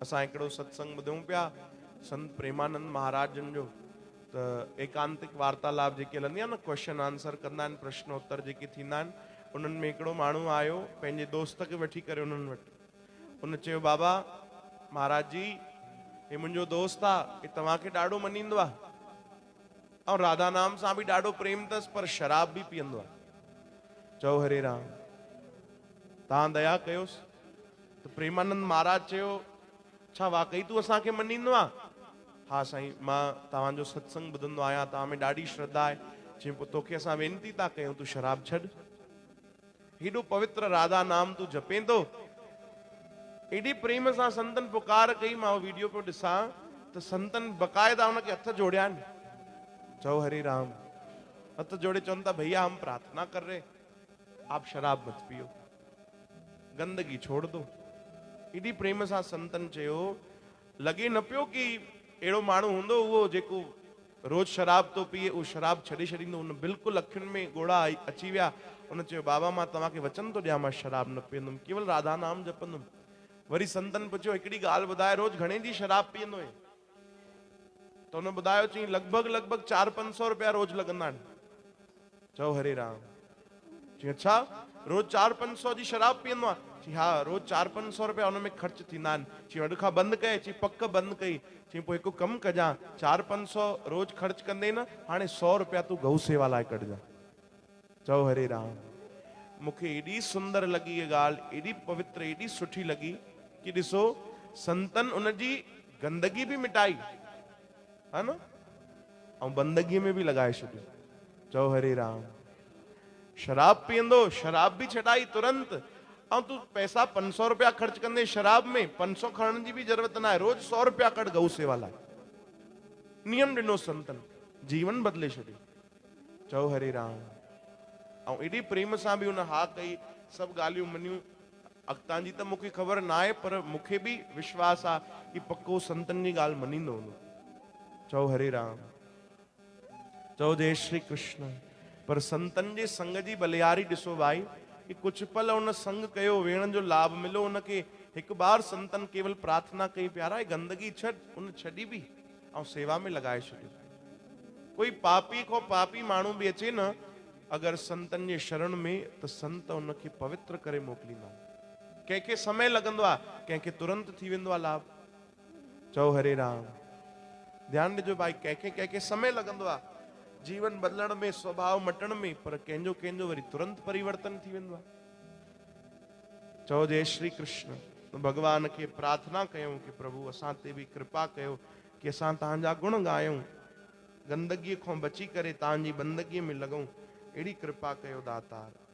असां हिकिड़ो सत्संग ॿुधूं पिया संत प्रेमानंद महाराज जन जो, त एकांतिक वार्तालाप जेकी हलंदी आहे न, क्वेश्चन आंसर कंदा आहिनि, प्रश्नोत्तर जेके थींदा आहिनि, उन्हनि में हिकिड़ो माण्हू आयो पंहिंजे दोस्त खे वठी करे उन्हनि वटि। उन चयो, बाबा महाराज जी, हे मुंहिंजो दोस्त आहे, हे तव्हांखे ॾाढो मञींदो आहे ऐं राधा नाम सां बि ॾाढो प्रेम अथसि, पर शराब बि पीअंदो आहे। चओ हरे राम, तव्हां दया कयोसि। त प्रेमानंद महाराज चयो, छा वाकई तूं असांखे मञींदो आहीं? हा साईं, मां तव्हांजो सत्संग ॿुधंदो आहियां, तव्हां में ॾाढी श्रद्धा आहे। चई, पोइ तोखे असां वेनती था कयूं, तूं शराब छॾ, हेॾो पवित्र राधा नाम तूं जपें थो। एॾी प्रेम सां संतनि पुकार कई, मां उहो वीडियो पियो ॾिसां त संतनि बाक़ाइदा हुनखे हथ जोड़िया आहिनि। चओ हरे राम, हथ जोड़े चवनि था, भैया हम प्रार्थना कर रहे, आप शराब मत पियो, गंदगी छोड़ दो। एॾी प्रेम सां संतनि चयो, लॻे न पियो की अहिड़ो माण्हू हूंदो उहो जेको रोज़ शराब थो पीए, उहो शराब छॾे छॾींदो। हुन बिल्कुलु अखियुनि में ॻोढ़ा अची विया। हुन चयो, बाबा मां तव्हांखे वचन थो ॾियां, मां शराब न पीअंदुमि, केवल राधा नाम जपंदुमि। वरी संतनि पुछियो, हिकिड़ी ॻाल्हि ॿुधाए, रोज़ घणे जी शराब पीअंदो आहीं? त हुन ॿुधायो, चई लॻभॻि लॻभॻि 400-500 रुपया रोज़ लॻंदा आहिनि। चओ हरे राम। चई अच्छा, रोज़ 400-500 जी शराब पीअंदो आहीं? चई हा, रोज़ 400-500 रुपया हुन में ख़र्च थींदा आहिनि। चई अॼु खां बंदि कए? चई पक बंदि कई। चई पोइ हिकु कमु कजांइ, 400-500 रोज़ ख़र्च कंदे न, हाणे 100 रुपया तूं गऊ सेवा लाइ कढिजांइ। चओ हरे राम। मूंखे एॾी सुंदर लॻी इहा ॻाल्हि, एॾी पवित्र, एॾी सुठी लॻी की ॾिसो संतनि उनजी गंदगी बि मिटाई हा न, ऐं बंदगीअ में बि लॻाए छॾियो। चओ हरे राम। शराब पीअंदो, शराब बि छॾाई तुरंत, ऐं तूं पैसा 500 रुपया ख़र्च कंदे शराब में, 500 खणण जी बि ज़रूरत न आहे, रोज़ 100 रुपया कढ गऊ सेवा लाइ। नियम ॾिनो संतनि, जीवन बदिले छॾियो। चओ हरे राम। ऐं एॾी प्रेम सां बि हुन हा कई, सभु ॻाल्हियूं मञियूं। अॻितां जी त मूंखे ख़बर न आहे, पर मूंखे बि विश्वास आहे की पको संतनि जी ॻाल्हि मञींदो हूंदो। चओ हरे राम। चओ जय श्री कृष्ण। पर संतनि जे संग जी बलिहारी ॾिसो भाई, की कुझु पल हुन संग कयो, वेहण जो लाभ मिलो हुनखे। हिकु बार संतनि केवल प्रार्थना कई, प्यारा ही गंदगी छॾ, उन छॾी बि ऐं सेवा में लॻाए छॾियो। कोई पापी खां पापी माण्हू बि अचे न अगरि संतनि जे शरण में, त संत हुनखे पवित्र करे मोकिलींदा। कंहिंखे समय लॻंदो आहे, कंहिंखे तुरंत थी वेंदो आहे लाभ। चओ हरे राम। ध्यानु ॾिजो भाई, कंहिंखे कंहिंखे समय लॻंदो आहे जीवन बदिलण में, स्वभाव मटण में, पर कंहिंजो कंहिंजो वरी तुरंत परिवर्तन थी वेंदो आहे। चओ जय श्री कृष्ण। भॻवान खे प्रार्थना कयूं की प्रभु असां ते बि कृपा कयो की असां तव्हांजा गुण ॻायूं, गंदगीअ खां बची करे तव्हांजी बंदगीअ में लॻूं, अहिड़ी कृपा कयो दातार।